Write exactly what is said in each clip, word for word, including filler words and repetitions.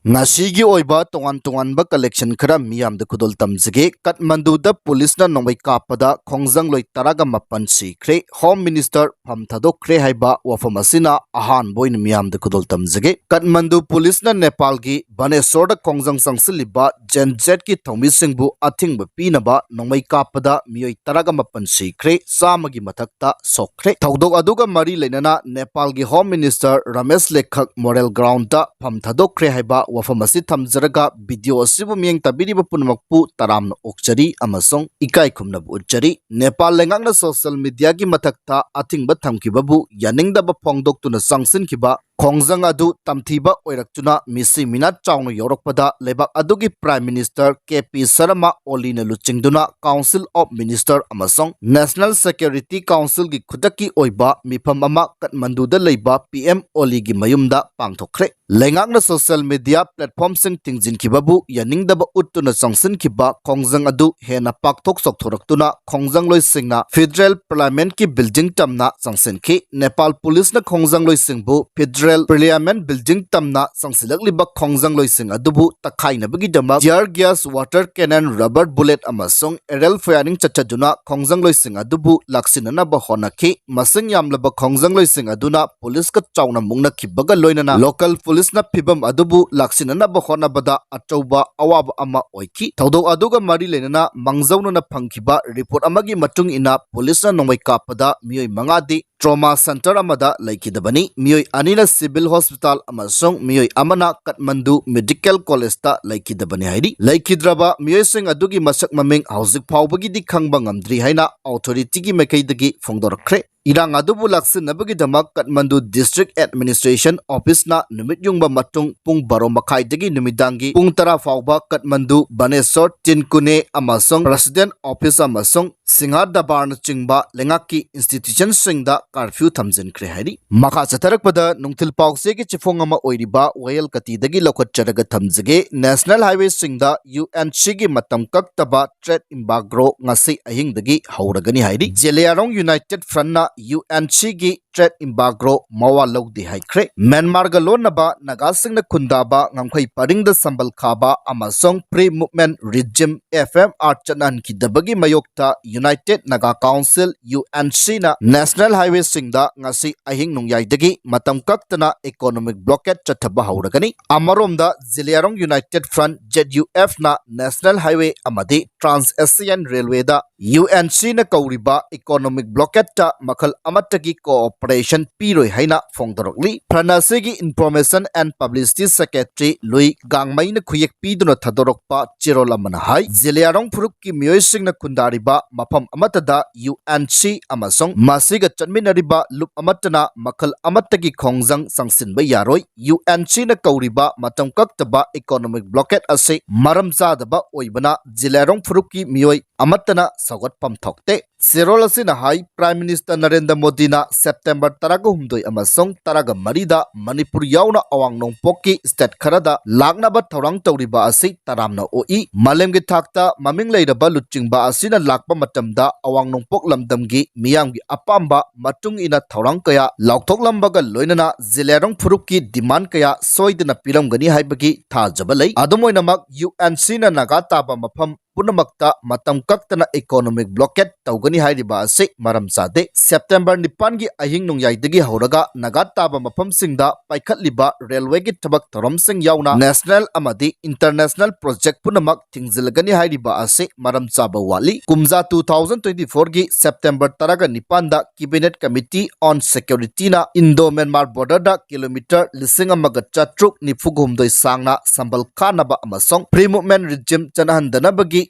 ꯉꯁꯤꯒꯤ ꯑꯣꯏꯕ ꯇꯣꯉꯥꯟ ꯇꯣꯉꯥꯟꯕ collection ꯈꯔ ꯃꯤꯌꯥꯝꯗ ꯈꯨꯗꯣꯜ ꯇꯝꯖꯒꯦ꯫ ꯀꯥꯊꯃꯟꯗꯨꯗ ꯄꯨꯂꯤꯁꯅ ꯅꯣꯡꯃꯩ ꯀꯥꯞꯄꯗ ꯈꯣꯡꯖꯪꯂꯣꯏ ꯇꯔꯥꯒ ꯃꯥꯄꯟ ꯁꯤꯈ꯭ꯔꯦ꯫ Home Minister ꯐꯝ ꯊꯥꯗꯣꯛꯈ꯭ꯔꯦ ꯍꯥꯏꯕ ꯋꯥꯐꯝ ꯑꯁꯤꯅ ꯑꯍꯥꯟꯕ ꯑꯣꯏꯅ ꯃꯤꯌꯥꯝꯗ ꯈꯨꯗꯣꯜ ꯇꯝꯖꯒꯦ꯫ ꯀꯥꯊꯃꯟꯗꯨ ꯄꯨꯂꯤꯁꯅ ꯅꯦꯄꯥꯜꯒꯤ ꯕꯅꯦꯁꯣꯔꯗ ꯈꯣꯡꯖꯪ ꯆꯪꯁꯤꯜꯂꯤꯕ Gen Zꯀꯤ ꯊꯧꯃꯤꯁꯤꯡꯕꯨ ꯑꯊꯤꯡꯕ ꯄꯤꯅꯕ ꯅꯣꯡꯃꯩ ꯀꯥꯞꯄꯗ ꯃꯤꯑꯣꯏ ꯇꯔꯥꯒ ꯃꯥꯄꯟ ꯁꯤꯈ꯭ꯔꯦ, ꯆꯥꯝꯃꯒꯤ ꯃꯊꯛꯇ ꯁꯣꯛꯈ꯭ꯔꯦ꯫ ꯊꯧꯗꯣꯛ ꯑꯗꯨꯒ ꯃꯔꯤ ꯂꯩꯅꯅ ꯅꯦꯄꯥꯜꯒꯤ Home Minister ꯔꯃꯦꯁ ꯂꯦꯈꯛ ꯃꯣꯔꯦꯜ groundꯇ ꯐꯝ ꯊꯥꯗꯣꯛꯈ꯭ꯔꯦ ꯍꯥꯏꯕ ꯋꯥꯐꯝ ꯑꯁꯤ ꯊꯝꯖꯔꯒ video ꯑꯁꯤꯕꯨ ꯃꯤꯠꯌꯦꯡ ꯇꯥꯕꯤꯔꯤꯕ ꯄꯨꯝꯅꯃꯛꯄꯨ ꯇꯔꯥꯝꯅ ꯑꯣꯛꯆꯔꯤ ꯑꯃꯁꯨꯡ ꯏꯀꯥꯏ ꯈꯨꯝꯅꯕ ꯎꯠꯆꯔꯤ꯫ ꯅꯦꯄꯥꯜ ꯂꯩꯉꯥꯛꯅ social mediaꯒꯤ ꯃꯊꯛꯇ ꯑꯊꯤꯡꯕ ꯊꯝꯈꯤꯕꯕꯨ ꯌꯥꯅꯤꯡꯗꯕ ꯐꯣꯡꯗꯣꯛꯇꯨꯅ ꯆꯪꯁꯤꯟꯈꯤꯕ ꯈꯣꯡꯖꯪ ꯑꯗꯨ ꯇꯝꯊꯤꯕ ꯑꯣꯏꯔꯛꯇꯨꯅ ꯃꯤꯁꯤ ꯃꯤꯅꯥ ꯆꯥꯎꯅ ꯌꯧꯔꯛꯄꯗ ꯂꯩꯕꯥꯛ ꯑꯗꯨꯒꯤ Prime Minister K P Sharma ꯑꯣꯂꯤꯅ ꯂꯨꯆꯤꯡꯗꯨꯅ Council of Minister ꯑꯃꯁꯨꯡ National Security Councilꯒꯤ ꯈꯨꯗꯛꯀꯤ ꯑꯣꯏꯕ ꯃꯤꯐꯝ ꯑꯃ ꯀꯥꯊꯃꯟꯗꯨꯗ ꯂꯩꯕ ꯄꯤ ꯑꯦꯝ ꯑꯣꯂꯤꯒꯤ ꯃꯌꯨꯝꯗ ꯄꯥꯡꯊꯣꯛꯈ꯭ꯔꯦ꯫ ꯂꯩꯉꯥꯛꯅ social media platformꯁꯤꯡ ꯊꯤꯡꯖꯤꯟꯈꯤꯕꯕꯨ ꯌꯥꯅꯤꯡꯗꯕ ꯎꯠꯇꯨꯅ ꯆꯪꯁꯤꯟꯈꯤꯕ ꯈꯣꯡꯖꯪ ꯑꯗꯨ ꯍꯦꯟꯅ ꯄꯥꯛꯊꯣꯛ ꯆꯥꯎꯊꯣꯔꯛꯇꯨꯅ ꯈꯣꯡꯖꯪꯂꯣꯏꯁꯤꯡꯅ Federal Parliamentꯀꯤ building ꯇꯝꯅ ꯆꯪꯁꯤꯟꯈꯤ꯫ ꯅꯦꯄꯥꯜ ꯄꯨꯂꯤꯁꯅ ꯈꯣꯡꯖꯪꯂꯣꯏꯁꯤꯡꯕꯨ Federal Parliament building ꯇꯝꯅ ꯆꯪꯁꯤꯜꯂꯛꯂꯤꯕ ꯈꯣꯡꯖꯪꯂꯣꯏꯁꯤꯡ ꯑꯗꯨꯕꯨ ꯇꯛꯈꯥꯏꯅꯕꯒꯤꯗꯃꯛ tear gas, water cannon, rubber bullet ꯑꯃꯁꯨꯡ aerial firing ꯆꯠꯊꯗꯨꯅ ꯈꯣꯡꯖꯪꯂꯣꯏꯁꯤꯡ ꯑꯗꯨꯕꯨ ꯂꯥꯛꯁꯤꯟꯅꯅꯕ ꯍꯣꯠꯅꯈꯤ꯫ ꯃꯁꯤꯡ ꯌꯥꯝꯂꯕ ꯈꯣꯡꯖꯪꯂꯣꯏꯁꯤꯡ ꯑꯗꯨꯅ ꯄꯨꯂꯤꯁꯀ ꯆꯥꯎꯅ ꯃꯨꯛꯅꯈꯤꯕꯒ ꯂꯣꯏꯅꯅ local ꯄꯨꯂꯤꯁꯅ ꯐꯤꯚꯝ ꯑꯗꯨꯕꯨ ꯂꯥꯛꯁꯤꯟꯅꯅꯕ ꯍꯣꯠꯅꯕꯗ ꯑꯆꯧꯕ ꯑꯋꯥꯕ ꯑꯃ ꯑꯣꯏꯈꯤ꯫ ꯊꯧꯗꯣꯛ ꯑꯗꯨꯒ ꯃꯔꯤ ꯂꯩꯅꯅ ꯃꯥꯡꯖꯧꯅꯅ ꯐꯪꯈꯤꯕ report ꯑꯃꯒꯤ ꯃꯇꯨꯡ ꯏꯟꯅ ꯄꯨꯂꯤꯁꯅ ꯅꯣꯡꯃꯩ ꯀꯥꯞꯄꯗ ꯃꯤꯑꯣꯏ ꯃꯉꯥꯗꯤ trauma center ꯑꯃꯗ ꯂꯩꯈꯤꯗꯕꯅꯤ꯫ ꯃꯤꯑꯣꯏ ꯑꯅꯤꯅ civil hospital ꯑꯃꯁꯨꯡ ꯃꯤꯑꯣꯏ ꯑꯃꯅ ꯀꯥꯊꯃꯟꯗꯨ Medical Collegeꯇ ꯂꯩꯈꯤꯗꯕꯅꯤ ꯍꯥꯏꯔꯤ꯫ ꯂꯩꯈꯤꯗ꯭ꯔꯕ ꯃꯤꯑꯣꯏꯁꯤꯡ ꯑꯗꯨꯒꯤ ꯃꯁꯛ ꯃꯃꯤꯡ ꯍꯧꯖꯤꯛ ꯐꯥꯎꯕꯒꯤꯗꯤ ꯈꯪꯕ ꯉꯝꯗ꯭ꯔꯤ ꯍꯥꯏꯅ authorityꯒꯤ ꯃꯥꯏꯀꯩꯗꯒꯤ ꯐꯣꯡꯗꯣꯔꯛꯈ꯭ꯔꯦ꯫ ꯏꯔꯥꯡ ꯑꯗꯨꯕꯨ ꯂꯥꯛꯁꯤꯟꯅꯕꯒꯤꯗꯃꯛ ꯀꯥꯊꯃꯟꯗꯨ District Administration Officeꯅ ꯅꯨꯃꯤꯠ ꯌꯨꯡꯕ ꯃꯇꯨꯡ ꯄꯨꯡ ꯕꯥꯔꯣ ꯃꯈꯥꯏꯗꯒꯤ ꯅꯨꯃꯤꯗꯥꯡꯒꯤ ꯄꯨꯡ ꯇꯔꯥ ꯐꯥꯎꯕ ꯀꯥꯊꯃꯟꯗꯨ, ꯕꯅꯦꯁꯣꯔ, ꯇꯤꯟꯀꯨꯅꯦ ꯑꯃꯁꯨꯡ President Office ꯑꯃꯁꯨꯡ ꯁꯤꯡꯍꯥ ꯗꯔꯕꯥꯔꯅꯆꯤꯡꯕ ꯂꯩꯉꯥꯛꯀꯤ institutionꯁꯤꯡꯗ curfew ꯊꯝꯖꯤꯟꯈ꯭ꯔꯦ ꯍꯥꯏꯔꯤ꯫ ꯃꯈꯥ ꯆꯠꯊꯔꯛꯄꯗ ꯅꯨꯡꯊꯤꯜ ꯄꯥꯎꯆꯦꯒꯤ ꯆꯦꯐꯣꯡ ꯑꯃ ꯑꯣꯏꯔꯤꯕ ꯋꯥꯌꯦꯜ ꯀꯇꯤꯗꯒꯤ ꯂꯧꯈꯠꯆꯔꯒ ꯊꯝꯖꯒꯦ꯫ National highwayꯁꯤꯡꯗ UNCꯒꯤ ꯃꯇꯝ ꯀꯛꯇꯕ trade embargo ꯉꯁꯤ ꯑꯍꯤꯡꯗꯒꯤ ꯍꯧꯔꯒꯅꯤ ꯍꯥꯏꯔꯤ꯫ ꯖꯦꯂꯤꯌꯥꯡꯔꯣꯡ United Frontꯅ UNCꯒꯤ trade embargo ꯃꯋꯥ ꯂꯧꯗꯦ ꯍꯥꯏꯈ꯭ꯔꯦ꯫ ꯃ꯭ꯌꯥꯟꯃꯥꯔꯒ ꯂꯣꯟꯅꯕ ꯅꯥꯒꯥꯁꯤꯡꯅ ꯈꯨꯟꯗꯥꯕ ꯉꯝꯈꯩ ꯄꯔꯤꯡꯗ ꯁꯝꯕꯜ ꯈꯥꯕ ꯑꯃꯁꯨꯡ Free Movement Regime, FMR, ꯆꯠꯅꯍꯟꯈꯤꯗꯕꯒꯤ ꯃꯥꯌꯣꯛꯇ United Naga Council, UNCꯅ National highwayꯁꯤꯡꯗ ꯉꯁꯤ ꯑꯍꯤꯡ ꯅꯣꯡꯌꯥꯏꯗꯒꯤ ꯃꯇꯝ ꯀꯛꯇꯅ economic blockade ꯆꯠꯊꯕ ꯍꯧꯔꯒꯅꯤ꯫ ꯑꯃꯔꯣꯝꯗ, Zeliangrong United Front, ZUFꯅ National highway ꯑꯃꯗꯤ Trans Asian Railwayꯗ UNCꯅ ꯀꯧꯔꯤꯕ economic blockadeꯇ ꯃꯈꯜ ꯑꯃꯠꯇꯒꯤ cooperation ꯄꯤꯔꯣꯏ ꯍꯥꯏꯅ ꯐꯣꯡꯗꯣꯔꯛꯂꯤ꯫ Front ꯑꯁꯤꯒꯤ Information and Publicity Secretary ꯂꯨꯏ ꯒꯥꯡꯃꯩꯅ ꯈꯨꯌꯦꯛ ꯄꯤꯗꯨꯅ ꯊꯥꯗꯣꯔꯛꯄ ꯆꯦꯔꯣꯜ ꯑꯃꯅ ꯍꯥꯏ, ꯖꯦꯂꯤꯌꯥꯡꯔꯣꯡ ꯐꯨꯔꯨꯞꯀꯤ ꯃꯤꯑꯣꯏꯁꯤꯡꯅ ꯈꯨꯟꯗꯥꯔꯤꯕ ꯃꯐꯝ ꯑꯃꯠꯇꯗ UNC ꯑꯃꯁꯨꯡ ꯃꯁꯤꯒ ꯆꯠꯃꯤꯟꯅꯔꯤꯕ ꯂꯨꯞ ꯑꯃꯠꯇꯅ ꯃꯈꯜ ꯑꯃꯠꯇꯒꯤ ꯈꯣꯡꯖꯪ ꯆꯪꯁꯤꯟꯕ ꯌꯥꯔꯣꯏ꯫ UNCꯅ ꯀꯧꯔꯤꯕ ꯃꯇꯝ ꯀꯛꯇꯕ economic blockade ꯑꯁꯤ ꯃꯔꯝ ꯆꯥꯗꯕ ꯑꯣꯏꯕꯅ ꯖꯦꯂꯤꯌꯥꯡꯔꯣꯡ ꯐꯨꯔꯨꯞꯀꯤ ꯃꯤꯑꯣꯏ ꯑꯃꯠꯇꯅ ꯁꯧꯒꯠꯐꯝ ꯊꯣꯛꯇꯦ꯫ ꯆꯦꯔꯣꯜ ꯑꯁꯤꯅ ꯍꯥꯏ, Prime Minister ꯅꯔꯦꯟꯗ꯭ꯔ ꯃꯣꯗꯤꯅ September ꯇꯔꯥꯍꯨꯝꯗꯣꯏ ꯑꯃꯁꯨꯡ ꯇꯔꯥꯃꯔꯤꯗ ꯃꯅꯤꯄꯨꯔ ꯌꯥꯎꯅ ꯑꯋꯥꯡ ꯅꯣꯡꯄꯣꯛꯀꯤ state ꯈꯔꯗ ꯂꯥꯛꯅꯕ ꯊꯧꯔꯥꯡ ꯇꯧꯔꯤꯕ ꯑꯁꯤ ꯇꯔꯥꯝꯅ ꯑꯣꯛꯏ꯫ ꯃꯥꯂꯦꯝꯒꯤ ꯊꯥꯛꯇ ꯃꯃꯤꯡ ꯂꯩꯔꯕ ꯂꯨꯆꯤꯡꯕ ꯑꯁꯤꯅ ꯂꯥꯛꯄ ꯃꯇꯝꯗ ꯑꯋꯥꯡ ꯅꯣꯡꯄꯣꯛ ꯂꯝꯗꯝꯒꯤ ꯃꯤꯌꯥꯝꯒꯤ ꯑꯄꯥꯝꯕ ꯃꯇꯨꯡ ꯏꯟꯅ ꯊꯧꯔꯥꯡ ꯀꯌꯥ ꯂꯥꯎꯊꯣꯛꯂꯝꯕꯒ ꯂꯣꯏꯅꯅ ꯖꯦꯂꯤꯌꯥꯡꯔꯣꯡ ꯐꯨꯔꯨꯞꯀꯤ demand ꯀꯌꯥ ꯁꯣꯏꯗꯅ ꯄꯤꯔꯝꯒꯅꯤ ꯍꯥꯏꯕꯒꯤ ꯊꯥꯖꯕ ꯂꯩ꯫ ꯑꯗꯨꯝ ꯑꯣꯏꯅꯃꯛ, UNCꯅ ꯅꯥꯒꯥ ꯇꯥꯕ ꯃꯐꯝ ꯄꯨꯝꯅꯃꯛꯇ ꯃꯇꯝ ꯀꯛꯇꯅ economic blockade ꯇꯧꯒꯅꯤ ꯍꯥꯏꯔꯤꯕ ꯑꯁꯤ ꯃꯔꯝ ꯆꯥꯗꯦ꯫ September ꯅꯤꯄꯥꯟꯒꯤ ꯑꯍꯤꯡ ꯅꯣꯡꯌꯥꯏꯗꯒꯤ ꯍꯧꯔꯒ ꯅꯥꯒꯥ ꯇꯥꯕ ꯃꯐꯝꯁꯤꯡꯗ ꯄꯥꯏꯈꯠꯂꯤꯕ railwayꯒꯤ ꯊꯕꯛ ꯊꯧꯔꯝꯁꯤꯡ ꯌꯥꯎꯅ national ꯑꯃꯗꯤ international project ꯄꯨꯝꯅꯃꯛ ꯊꯤꯡꯖꯤꯜꯂꯒꯅꯤ ꯍꯥꯏꯔꯤꯕ ꯑꯁꯤ ꯃꯔꯝ ꯆꯥꯕ ꯋꯥꯠꯂꯤ꯫ ꯀꯨꯝꯖꯥ two thousand twenty fourꯒꯤ September ꯇꯔꯥꯅꯤꯄꯥꯟꯗ Cabinet Committee on Securityꯅ Indo-Myanmar borderꯗ kilometre ꯂꯤꯁꯤꯡ ꯑꯃꯒ ꯆꯥꯇ꯭ꯔꯨꯛ ꯅꯤꯐꯨ ꯍꯨꯝꯗꯣꯏ ꯁꯥꯡꯅ ꯁꯝꯕꯜ ꯈꯥꯅꯕ ꯑꯃꯁꯨꯡ Free Movement Regime ꯆꯠꯅꯍꯟꯗꯅꯕꯒꯤ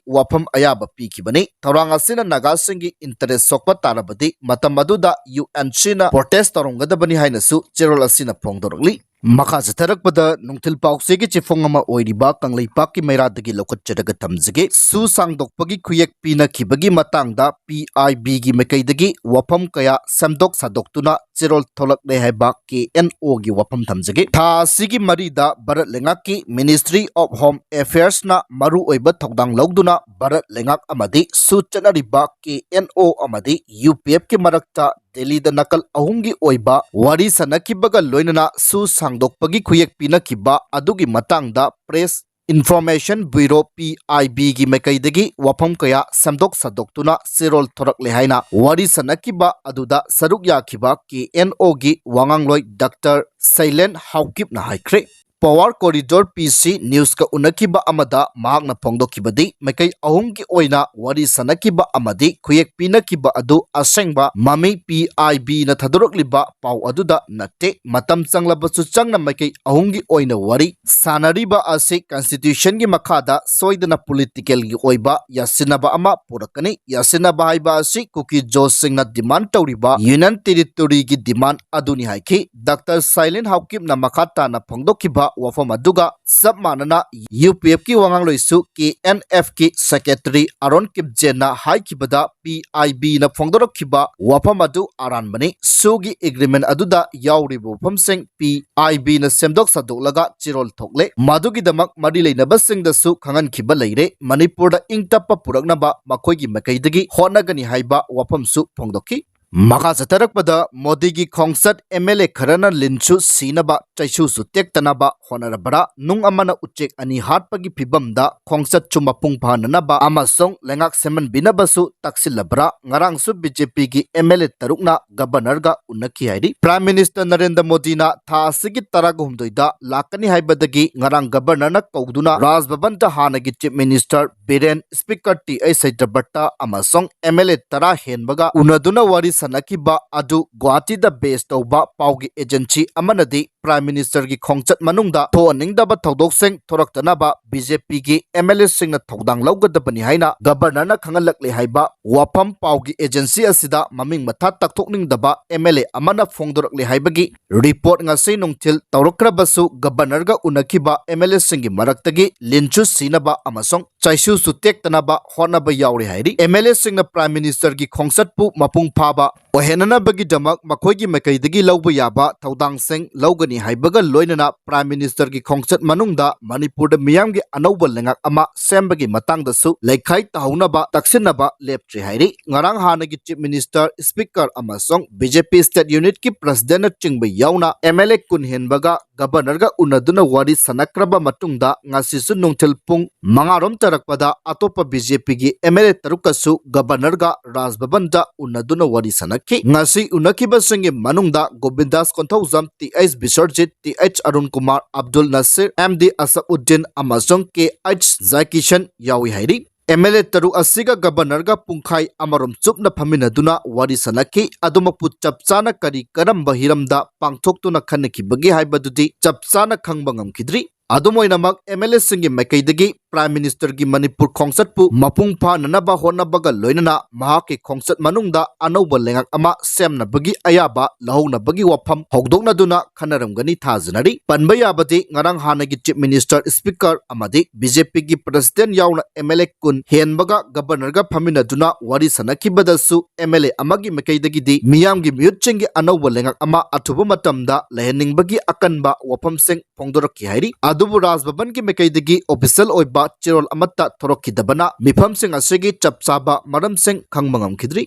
ꯋꯥꯐꯝ ꯑꯌꯥꯕ ꯄꯤꯈꯤꯕꯅꯤ꯫ ꯊꯧꯔꯥꯡ ꯑꯁꯤꯅ ꯅꯥꯒꯥꯁꯤꯡꯒꯤ interest ꯁꯣꯛꯄ ꯇꯥꯔꯕꯗꯤ ꯃꯇꯝ ꯑꯗꯨꯗ UNCꯅ protest ꯇꯧꯔꯝꯒꯗꯕꯅꯤ ꯍꯥꯏꯅꯁꯨ ꯆꯦꯔꯣꯜ ꯑꯁꯤꯅ ꯐꯣꯡꯗꯣꯔꯛꯂꯤ꯫ ꯃꯈꯥ ꯆꯠꯊꯔꯛꯄꯗ ꯅꯨꯡꯊꯤꯜ ꯄꯥꯎꯆꯦꯒꯤ ꯆꯦꯐꯣꯡ ꯑꯃ ꯑꯣꯏꯔꯤꯕ ꯀꯪꯂꯩꯄꯥꯛꯀꯤ ꯃꯩꯔꯥꯗꯒꯤ ꯂꯧꯈꯠꯆꯔꯒ ꯊꯝꯖꯒꯦ꯫ ꯁꯨ ꯁꯥꯡꯗꯣꯛꯄꯒꯤ ꯈꯨꯌꯦꯛ ꯄꯤꯅꯈꯤꯕꯒꯤ ꯃꯇꯥꯡꯗ ꯄꯤ ꯑꯥꯏ ꯕꯤꯒꯤ ꯃꯥꯏꯀꯩꯗꯒꯤ ꯋꯥꯐꯝ ꯀꯌꯥ ꯁꯦꯝꯗꯣꯛ ꯁꯥꯗꯣꯛꯇꯨꯅ ꯆꯦꯔꯣꯜ ꯊꯣꯛꯂꯛꯂꯦ ꯍꯥꯏꯕ ꯀꯦ ꯑꯦꯟ ꯑꯣꯒꯤ ꯋꯥꯐꯝ ꯊꯝꯖꯒꯦ꯫ ꯊꯥ ꯑꯁꯤꯒꯤ ꯃꯔꯤꯗ ꯚꯥꯔꯠ ꯂꯩꯉꯥꯛꯀꯤ Ministry of Home Affairsꯅ ꯃꯔꯨꯑꯣꯏꯕ ꯊꯧꯗꯥꯡ ꯂꯧꯗꯨꯅ ꯚꯥꯔꯠ ꯂꯩꯉꯥꯛ ꯑꯃꯗꯤ ꯁꯨ ꯆꯠꯅꯔꯤꯕ ꯀꯦ ꯑꯦꯟ ꯑꯣ ꯑꯃꯗꯤ ꯌꯨ ꯄꯤ ꯑꯦꯐꯀꯤ ꯃꯔꯛꯇ ꯗꯦꯜꯂꯤꯗ ꯅꯥꯀꯜ ꯑꯍꯨꯝꯒꯤ ꯑꯣꯏꯕ ꯋꯥꯔꯤ ꯁꯥꯟꯅꯈꯤꯕꯒ ꯂꯣꯏꯅꯅ ꯁꯨ ꯁꯥꯡꯗꯣꯛꯄꯒꯤ ꯈꯨꯌꯦꯛ ꯄꯤꯅꯈꯤꯕ ꯑꯗꯨꯒꯤ ꯃꯇꯥꯡꯗ Press Information Bureau, P I ꯕꯤꯒꯤ ꯃꯥꯏꯀꯩꯗꯒꯤ ꯋꯥꯐꯝ ꯀꯌꯥ ꯁꯦꯝꯗꯣꯛ ꯁꯥꯗꯣꯛꯇꯨꯅ ꯆꯦꯔꯣꯜ ꯊꯣꯔꯛꯂꯦ ꯍꯥꯏꯅ ꯋꯥꯔꯤ ꯁꯥꯟꯅꯈꯤꯕ ꯑꯗꯨꯗ ꯁꯔꯨꯛ ꯌꯥꯈꯤꯕ ꯀꯦ ꯑꯦꯟ ꯑꯣꯒꯤ ꯋꯥꯉꯥꯡꯂꯣꯏ ꯗꯥꯛꯇꯔ ꯁꯩꯂꯦꯟ ꯍꯥꯎꯀꯤꯞꯅ ꯍꯥꯏꯈ꯭ꯔꯦ꯫ Power Corridor, ꯄꯤ ꯁꯤ Newsꯀ ꯎꯅꯈꯤꯕ ꯑꯃꯗ ꯃꯍꯥꯛꯅ ꯐꯣꯡꯗꯣꯛꯈꯤꯕꯗꯤ, ꯃꯥꯏꯀꯩ ꯑꯍꯨꯝꯒꯤ ꯑꯣꯏꯅ ꯋꯥꯔꯤ ꯁꯥꯟꯅꯈꯤꯕ ꯑꯃꯗꯤ ꯈꯨꯌꯦꯛ ꯄꯤꯅꯈꯤꯕ ꯑꯗꯨ ꯑꯁꯦꯡꯕ ꯃꯃꯤ ꯄꯤ ꯑꯥꯏ ꯕꯤꯅ ꯊꯥꯗꯣꯔꯛꯂꯤꯕ ꯄꯥꯎ ꯑꯗꯨꯗ ꯅꯠꯇꯦ꯫ ꯃꯇꯝ ꯆꯪꯂꯕꯁꯨ ꯆꯪꯅ ꯃꯥꯏꯀꯩ ꯑꯍꯨꯝꯒꯤ ꯑꯣꯏꯅ ꯋꯥꯔꯤ ꯁꯥꯟꯅꯔꯤꯕ ꯑꯁꯤ Constitutionꯒꯤ ꯃꯈꯥꯗ ꯁꯣꯏꯗꯅ politicalꯒꯤ ꯑꯣꯏꯕ ꯌꯥꯁꯤꯟꯅꯕ ꯑꯃ ꯄꯨꯔꯛꯀꯅꯤ꯫ ꯌꯥꯁꯤꯟꯅꯕ ꯍꯥꯏꯕ ꯑꯁꯤ ꯀꯨꯀꯤꯖꯣꯁꯤꯡꯅ demand ꯇꯧꯔꯤꯕ Union Territoryꯒꯤ demand ꯑꯗꯨꯅꯤ ꯍꯥꯏꯈꯤ꯫ ꯗꯥꯛꯇꯔ ꯁꯥꯏꯂꯦꯟ ꯍꯥꯎꯀꯤꯞꯅ ꯃꯈꯥ ꯇꯥꯅ ꯐꯣꯡꯗꯣꯛꯈꯤꯕ ꯋꯥꯐꯝ ꯑꯗꯨꯒ ꯆꯞ ꯃꯥꯟꯅꯅ ꯌꯨ ꯄꯤ ꯑꯦꯐꯀꯤ ꯋꯥꯉꯥꯡꯂꯣꯏꯁꯨ ꯀꯦ ꯑꯦꯟ ꯑꯦꯐꯀꯤ Secretary ꯑꯔꯣꯟ ꯀꯤꯞꯖꯦꯟꯅ ꯍꯥꯏꯈꯤꯕꯗ ꯄꯤ ꯑꯥꯏ ꯕꯤꯅ ꯐꯣꯡꯗꯣꯔꯛꯈꯤꯕ ꯋꯥꯐꯝ ꯑꯗꯨ ꯑꯔꯥꯟꯕꯅꯤ꯫ ꯁꯨꯒꯤ agreement ꯑꯗꯨꯗ ꯌꯥꯎꯔꯤꯕ ꯋꯥꯐꯝꯁꯤꯡ ꯄꯤ ꯑꯥꯏ ꯕꯤꯅ ꯁꯦꯝꯗꯣꯛ ꯁꯥꯗꯣꯛꯂꯒ ꯆꯦꯔꯣꯜ ꯊꯣꯛꯂꯦ꯫ ꯃꯗꯨꯒꯤꯗꯃꯛ ꯃꯔꯤ ꯂꯩꯅꯕꯁꯤꯡꯗꯁꯨ ꯈꯪꯍꯟꯈꯤꯕ ꯂꯩꯔꯦ꯫ ꯃꯅꯤꯄꯨꯔꯗ ꯏꯪ ꯇꯞꯄ ꯄꯨꯔꯛꯅꯕ ꯃꯈꯣꯏꯒꯤ ꯃꯥꯏꯀꯩꯗꯒꯤ ꯍꯣꯠꯅꯒꯅꯤ ꯍꯥꯏꯕ ꯋꯥꯐꯝꯁꯨ ꯐꯣꯡꯗꯣꯛꯈꯤ꯫ ꯃꯈꯥ ꯆꯠꯊꯔꯛꯄꯗ ꯃꯣꯗꯤꯒꯤ ꯈꯣꯡꯆꯠ ꯑꯦꯝ ꯑꯦꯜ ꯑꯦ ꯈꯔꯅ ꯂꯤꯟꯁꯨ ꯁꯤꯅꯕ ꯆꯩꯁꯨꯁꯨ ꯇꯦꯛꯇꯅꯕ ꯍꯣꯠꯅꯔꯕ꯭ꯔꯥ? ꯅꯨꯡ ꯑꯃꯅ ꯎꯆꯦꯛ ꯑꯅꯤ ꯍꯥꯠꯄꯒꯤ ꯐꯤꯕꯝꯗ ꯈꯣꯡꯆꯠꯁꯨ ꯃꯄꯨꯡ ꯐꯥꯍꯟꯅꯅꯕ ꯑꯃꯁꯨꯡ ꯂꯩꯉꯥꯛ ꯁꯦꯝꯍꯟꯕꯤꯅꯕꯁꯨ ꯇꯛꯁꯤꯜꯂꯕ꯭ꯔꯥ? ꯉꯔꯥꯡꯁꯨ ꯕꯤ ꯖꯦ ꯄꯤꯒꯤ ꯑꯦꯝ ꯑꯦꯜ ꯑꯦ ꯇꯔꯨꯛꯅ Governorꯒ ꯎꯅꯈꯤ ꯍꯥꯏꯔꯤ꯫ Prime Minister ꯅꯔꯦꯟꯗ꯭ꯔ ꯃꯣꯗꯤꯅ ꯊꯥ ꯑꯁꯤꯒꯤ ꯇꯔꯥꯒ ꯍꯨꯝꯗꯣꯏꯗ ꯂꯥꯛꯀꯅꯤ ꯍꯥꯏꯕꯗꯒꯤ ꯉꯔꯥꯡ Governorꯅ ꯀꯧꯗꯨꯅ ꯔꯥꯖ ꯚꯕꯟꯗ ꯍꯥꯟꯅꯒꯤ Chief Minister Biren, Speaker T H Satyabrata ꯑꯃꯁꯨꯡ ꯑꯦꯝ ꯑꯦꯜ ꯑꯦ ꯇꯔꯥ ꯍꯦꯟꯕꯒ ꯎꯅꯗꯨꯅ ꯋꯥꯔꯤ ꯂꯦꯞꯊꯅꯈꯤꯕ ꯑꯗꯨ ꯒꯨꯋꯥꯍꯥꯇꯤꯗ ꯕꯦꯁ ꯇꯧꯕ ꯄꯥꯎꯒꯤ ꯑꯦꯖꯦꯟꯁꯤ ꯑꯃꯅꯗꯤ ꯄ꯭ꯔꯥꯏꯝ ꯃꯤꯅꯤꯁꯇꯔꯒꯤ ꯈꯣꯡꯆꯠ ꯃꯅꯨꯡꯗ ꯊꯣꯛꯍꯟꯅꯤꯡꯗꯕ ꯊꯧꯗꯣꯛꯁꯤꯡ ꯊꯣꯔꯛꯇꯅꯕ ꯕꯤ ꯖꯦ ꯄꯤꯒꯤ ꯑꯦꯝ ꯑꯦꯜ ꯑꯦꯁꯤꯡꯅ ꯊꯧꯗꯥꯡ ꯂꯧꯒꯗꯕꯅꯤ ꯍꯥꯏꯅ ꯒꯕꯔꯅꯔꯅ ꯈꯪꯍꯜꯂꯛꯂꯦ ꯍꯥꯏꯕ ꯋꯥꯐꯝ ꯄꯥꯎꯒꯤ ꯑꯦꯖꯦꯟꯁꯤ ꯑꯁꯤꯗ ꯃꯃꯤꯡ ꯃꯊꯥ ꯇꯥꯛꯊꯣꯛꯅꯤꯡꯗꯕ ꯑꯦꯝ ꯑꯦꯜ ꯑꯦ ꯑꯃꯅ ꯐꯣꯡꯗꯣꯔꯛꯂꯦ ꯍꯥꯏꯕꯒꯤ ꯔꯤꯄꯣꯔꯠ ꯉꯁꯤ ꯅꯨꯡꯊꯤꯜ ꯇꯧꯔꯛꯈ꯭ꯔꯕꯁꯨ ꯒꯕꯔꯅꯔꯒ ꯎꯅꯈꯤꯕ ꯑꯦꯝ ꯑꯦꯜ ꯑꯦꯁꯤꯡꯒꯤ ꯃꯔꯛꯇꯒꯤ ꯂꯤꯟꯁꯨ ꯁꯤꯅꯕ ꯑꯃꯁꯨꯡ ꯆꯩꯁꯨꯁꯨ ꯇꯦꯛꯇꯅꯕ ꯍꯣꯠꯅꯕ ꯌꯥꯎꯔꯤ ꯍꯥꯏꯔꯤ꯫ ꯑꯦꯝ ꯑꯦꯜ ꯑꯦꯁꯤꯡꯅ ꯄ꯭ꯔꯥꯏꯝ ꯃꯤꯅꯤꯁꯇꯔꯒꯤ ꯈꯣꯡꯆꯠꯄꯨ ꯃꯄꯨꯡ ꯐꯥꯕ ꯑꯣꯏꯍꯟꯅꯅꯕꯒꯤꯗꯃꯛ ꯃꯈꯣꯏꯒꯤ ꯃꯥꯏꯀꯩꯗꯒꯤ ꯂꯧꯕ ꯌꯥꯕ ꯊꯧꯗꯥꯡꯁꯤꯡ ꯂꯧꯒꯅꯤ ꯍꯥꯏꯕꯒ ꯂꯣꯏꯅꯅ ꯄ꯭ꯔꯥꯏꯝ ꯃꯤꯅꯤꯁꯇꯔꯒꯤ ꯈꯣꯡꯆꯠ ꯃꯅꯨꯡꯗ ꯃꯅꯤꯄꯨꯔꯗ ꯃꯤꯌꯥꯝꯒꯤ ꯑꯅꯧꯕ ꯂꯩꯉꯥꯛ ꯑꯃ ꯁꯦꯝꯕꯒꯤ ꯃꯇꯥꯡꯗꯁꯨ ꯂꯩꯈꯥꯏ ꯇꯥꯍꯧꯅꯕ ꯇꯛꯁꯤꯟꯅꯕ ꯂꯦꯞꯇ꯭ꯔꯤ ꯍꯥꯏꯔꯤ꯫ ꯉꯔꯥꯡ ꯍꯥꯟꯅꯒꯤ ꯆꯤꯐ ꯃꯤꯅꯤꯁꯇꯔ, ꯁ꯭ꯄꯤꯀꯔ ꯑꯃꯁꯨꯡ ꯕꯤ ꯖꯦ ꯄꯤ ꯁ꯭ꯇꯦꯠ ꯌꯨꯅꯤꯠꯀꯤ ꯄ꯭ꯔꯁꯤꯗꯦꯟꯅꯆꯤꯡꯕ ꯌꯥꯎꯅ ꯑꯦꯝ ꯑꯦꯜ ꯑꯦ ꯀꯨꯟ ꯍꯦꯟꯕꯒ ꯒꯕꯔꯅꯔꯒ ꯎꯅꯗꯨꯅ ꯋꯥꯔꯤ ꯁꯥꯟꯅꯈ꯭ꯔꯕ ꯃꯇꯨꯡꯗ ꯉꯁꯤꯁꯨ ꯅꯨꯡꯊꯤꯜ ꯄꯨꯡ ꯃꯉꯥꯔꯣꯝ ꯇꯥꯔꯛꯄꯗ ꯑꯇꯣꯞꯄ ꯕꯤ ꯖꯦ ꯄꯤꯒꯤ ꯑꯦꯝ ꯑꯦꯜ ꯑꯦ ꯇꯔꯨꯛꯀꯁꯨ ꯒꯕꯔꯅꯔꯒ ꯔꯥꯖ ꯚꯕꯟꯗ ꯎꯅꯗꯨꯅ ꯋꯥꯔꯤ ꯁꯥꯟꯅꯈꯤ꯫ ꯉꯁꯤ ꯎꯅꯈꯤꯕꯁꯤꯡꯒꯤ ꯃꯅꯨꯡꯗ Gobindas Konthoujam, T H Biswajit, T H Arun Kumar, Abdul Nasir, M D Asad Uddin ꯑꯃꯁꯨꯡ ꯀꯦ ꯑꯩꯆ ꯖꯥꯏꯀꯤꯁꯟ ꯌꯥꯎꯏ ꯍꯥꯏꯔꯤ꯫ ꯑꯦꯝ ꯑꯦꯜ ꯑꯦ ꯇꯔꯨꯛ ꯑꯁꯤꯒ ꯒꯕꯔꯅꯔꯒ ꯄꯨꯡꯈꯥꯏ ꯑꯃꯔꯣꯝ ꯆꯨꯞꯅ ꯐꯝꯃꯤꯟꯅꯗꯨꯅ ꯋꯥꯔꯤ ꯁꯥꯟꯅꯈꯤ꯫ ꯑꯗꯨꯃꯛꯄꯨ ꯆꯞ ꯆꯥꯅ ꯀꯔꯤ ꯀꯔꯝꯕ ꯍꯤꯔꯝꯗ ꯄꯥꯡꯊꯣꯛꯇꯨꯅ ꯈꯟꯅꯈꯤꯕꯒꯦ ꯍꯥꯏꯕꯗꯨꯗꯤ ꯆꯞ ꯆꯥꯅ ꯈꯪꯕ ꯉꯝꯈꯤꯗ꯭ꯔꯤ꯫ ꯑꯗꯨꯝ ꯑꯣꯏꯅꯃꯛ, ꯑꯦꯝ ꯑꯦꯜ ꯑꯦꯁꯤꯡꯒꯤ ꯃꯥꯏꯀꯩꯗꯒꯤ ꯄ꯭ꯔꯥꯏꯝ ꯃꯤꯅꯤꯁꯇꯔꯒꯤ ꯃꯅꯤꯄꯨꯔ ꯈꯣꯡꯆꯠꯄꯨ ꯃꯄꯨꯡ ꯐꯥꯅꯅꯕ ꯍꯣꯠꯅꯕꯒ ꯂꯣꯏꯅꯅ ꯃꯍꯥꯛꯀꯤ ꯈꯣꯡꯆꯠ ꯃꯅꯨꯡꯗ ꯑꯅꯧꯕ ꯂꯩꯉꯥꯛ ꯑꯃ ꯁꯦꯝꯅꯕꯒꯤ ꯑꯌꯥꯕ ꯂꯧꯍꯧꯅꯕꯒꯤ ꯋꯥꯐꯝ ꯍꯧꯗꯣꯛꯅꯗꯨꯅ ꯈꯟꯅꯔꯝꯒꯅꯤ ꯊꯥꯖꯅꯔꯤ꯫ ꯄꯟꯕ ꯌꯥꯕꯗꯤ, ꯉꯔꯥꯡ ꯍꯥꯟꯅꯒꯤ ꯆꯤꯐ ꯃꯤꯅꯤꯁꯇꯔ, ꯁ꯭ꯄꯤꯀꯔ ꯑꯃꯗꯤ ꯕꯤ ꯖꯦ ꯄꯤꯒꯤ ꯄ꯭ꯔꯁꯤꯗꯦꯟ ꯌꯥꯎꯅ ꯑꯦꯝ ꯑꯦꯜ ꯑꯦ ꯀꯨꯟ ꯍꯦꯟꯕꯒ ꯒꯕꯔꯅꯔꯒ ꯐꯝꯃꯤꯟꯅꯗꯨꯅ ꯋꯥꯔꯤ ꯁꯥꯟꯅꯈꯤꯕꯗꯁꯨ ꯑꯦꯝ ꯑꯦꯜ ꯑꯦ ꯑꯃꯒꯤ ꯃꯥꯏꯀꯩꯗꯒꯤꯗꯤ ꯃꯤꯌꯥꯝꯒꯤ ꯃꯤꯍꯨꯠꯁꯤꯡꯒꯤ ꯑꯅꯧꯕ ꯂꯩꯉꯥꯛ ꯑꯃ ꯑꯊꯨꯕ ꯃꯇꯝꯗ ꯂꯩꯍꯟꯅꯤꯡꯕꯒꯤ ꯑꯀꯟꯕ ꯋꯥꯐꯝꯁꯤꯡ ꯐꯣꯡꯗꯣꯔꯛꯈꯤ ꯍꯥꯏꯔꯤ꯫ ꯑꯗꯨꯕꯨ ꯔꯥꯖ ꯚꯕꯟꯒꯤ ꯃꯥꯏꯀꯩꯗꯒꯤ ꯑꯣꯐꯤꯁꯤꯌꯦꯜ ꯑꯣꯏꯕ ꯆꯦꯔꯣꯜ ꯑꯃꯠꯇ ꯊꯣꯔꯛꯈꯤꯗꯕꯅ ꯃꯤꯐꯝꯁꯤꯡ ꯑꯁꯤꯒꯤ ꯆꯞ ꯆꯥꯕ ꯃꯔꯝꯁꯤꯡ ꯈꯪꯕ ꯉꯝꯈꯤꯗ꯭ꯔꯤ꯫